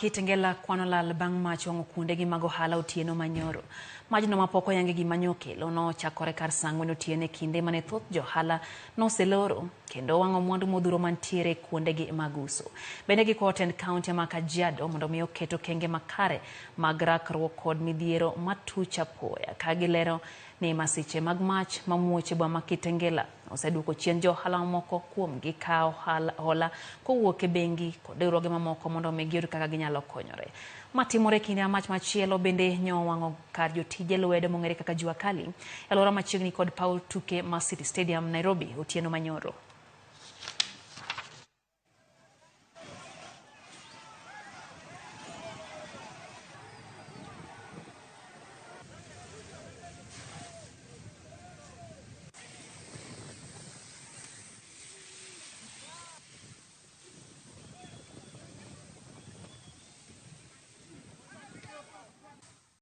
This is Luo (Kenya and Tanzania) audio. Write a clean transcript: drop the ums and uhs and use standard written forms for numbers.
Kitengela kwano lal bang' mach wang'o kuondegi mag ohala otieno manyoro. Majno mapok oyangi gima nyo kelo nochakore kar saa 4 otieno e kinde mane thoth johala noseloro kendo wang'o mwandu modhuro mantiere kuondegi mag uso. Bende gikwayo tend kaunti ma Kajiado mondo mi oket okenge makare mag rakruok kod midhiero matuch apoya ka gilero ni masiche mag mach mamuoch e boma ma Kitengela oseduoko chien jo ohala mamoko kuom gikawo hola kowuok e bengi kod riwruoge mamoko mondo omi giyud kaka ginyalo konyore. Ma timore e kinde ma mach machielo bende nyo owang'o kar jotije lwedo mong'ere kaka Jua Kali e alwora machiegni kod paw tuke ma City Stadium, Nairobi otieno manyoro.